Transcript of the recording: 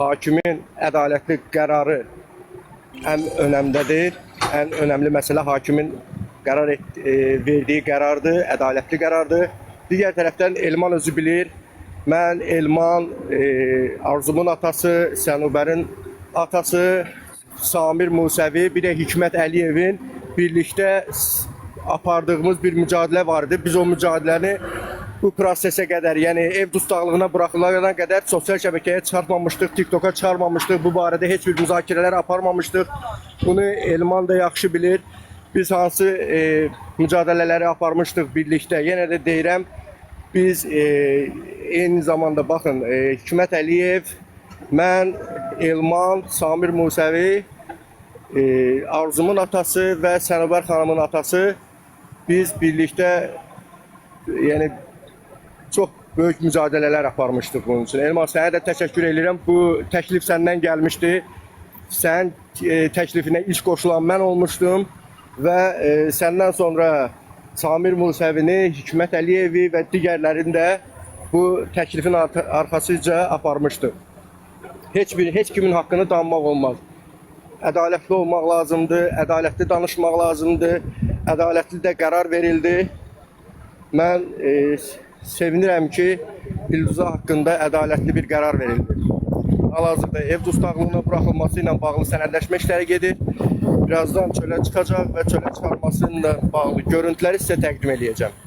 Hakimin ədalətli qərarı ən önəmdədir. Ən önəmli məsələ hakimin verdiyi qərardır, ədalətli qərardır. Digər tərəfdən Elman özü bilir. Mən Elman, Arzumun atası, Sənubərin atası, Samir Musəvi, bir də Hikmət Əliyevin birlikdə apardığımız bir mücadilə var idi. Biz o mücadiləni bu prosesə qədər, yəni ev dustaqlığına buraxılana qədər sosial şəbəkəyə çıxartmamışdıq, TikToka çıxarmamışdıq. Bu barədə heç bir müzakirələr aparmamışdıq. Bunu Elman da yaxşı bilir. Biz hansı mücadilələri aparmışdıq birlikdə. Yenə də deyirəm, biz eyni zamanda baxın, Hikmət Əliyev, mən, Elman, Samir Musəvi, Arzumun atası və Sənubər xanımın atası biz birlikdə yəni çox böyük mücadilələr aparmışdıq bunun üçün. Elman, sənə də təşəkkür edirəm. Bu təklif səndən gəlmişdi. Sənin təklifinə ilk qoşulan mən olmuşdum və səndən sonra Samir Musəvini, Hikmət Əliyevi və digərlərini də bu təklifin arxasınca aparmışdıq. Heç kimin haqqını danmaq olmaz. Ədalətli olmaq lazımdır, ədalətli danışmaq lazımdır, ədalətli də qərar verildi. Mən sevinirəm ki, Ilduza haqqında ədalətli bir qərar verildi. Hal-hazırda ev dustaqlığına buraxılması ilə bağlı sənədləşmə işləri gedir. Birazdan çölə çıxacaq və çölə çıxarması ilə bağlı görüntüləri sizə təqdim eləyəcəm.